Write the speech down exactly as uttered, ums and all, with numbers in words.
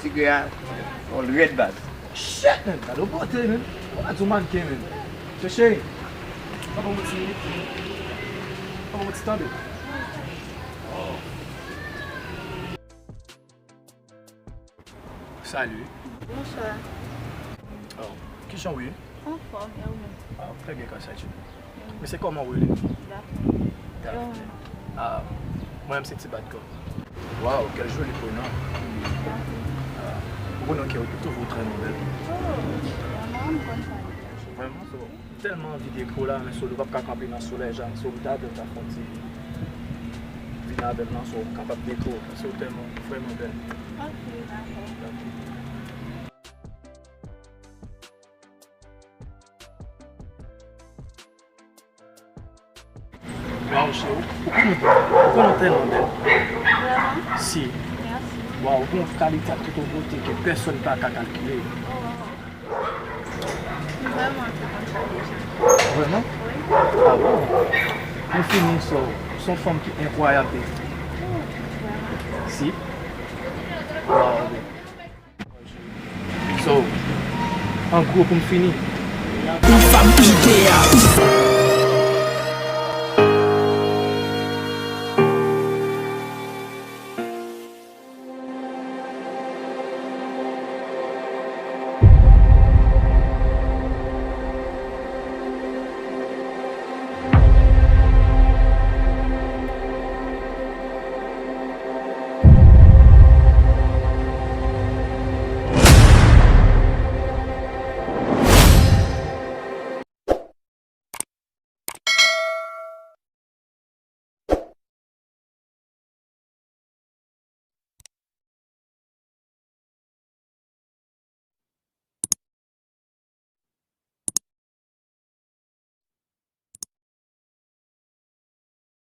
Tigre a, yon rèd baz. Shit, man, gade yon bote, man. Ou pa di yon mannken, man. Chèche. Pa ban mwen ti minit. Pa ban mwen ti tande. Salut. Bonsoir. Oh, kijan w ye? Anfòm, e ou menm? Ah, trè byen, grâce à Dieu. Mesye, kòman w rele? Daphne. Daphne. Ah, mwen menm se Ti Bat Kò. Waw, quel joli prénom. Ah, ou konnen ke w toujou trè bèl. Oh, vrèman, m konn sa. Vrèman, so, m tèlman anvi dekri w la, men sou li w p ap ka kanpe nan solèy, jan, so, m ta dwe ta fè yon ti vin avè m nan, so, m kapab dekri w, paske w tèlman, vrèman bèl. Ok, dakò. Waw, cheri, ou konnen, ou konnen w tèlman bèl. Vrèman? Si. Mèsi. Waw, ou gen yon kalite ak tout yon bote ke pèsonn pa ka kalkile. Oh, waw. M vrèman tou konn sa deja. Vrèman? Wi. Ah bon? Nou fini, so, se yon fanm ki enkwayab, baby. Oh, vrèman? Si. Waw, baby. So, an gwo, pou m fini. Ou fab ide a.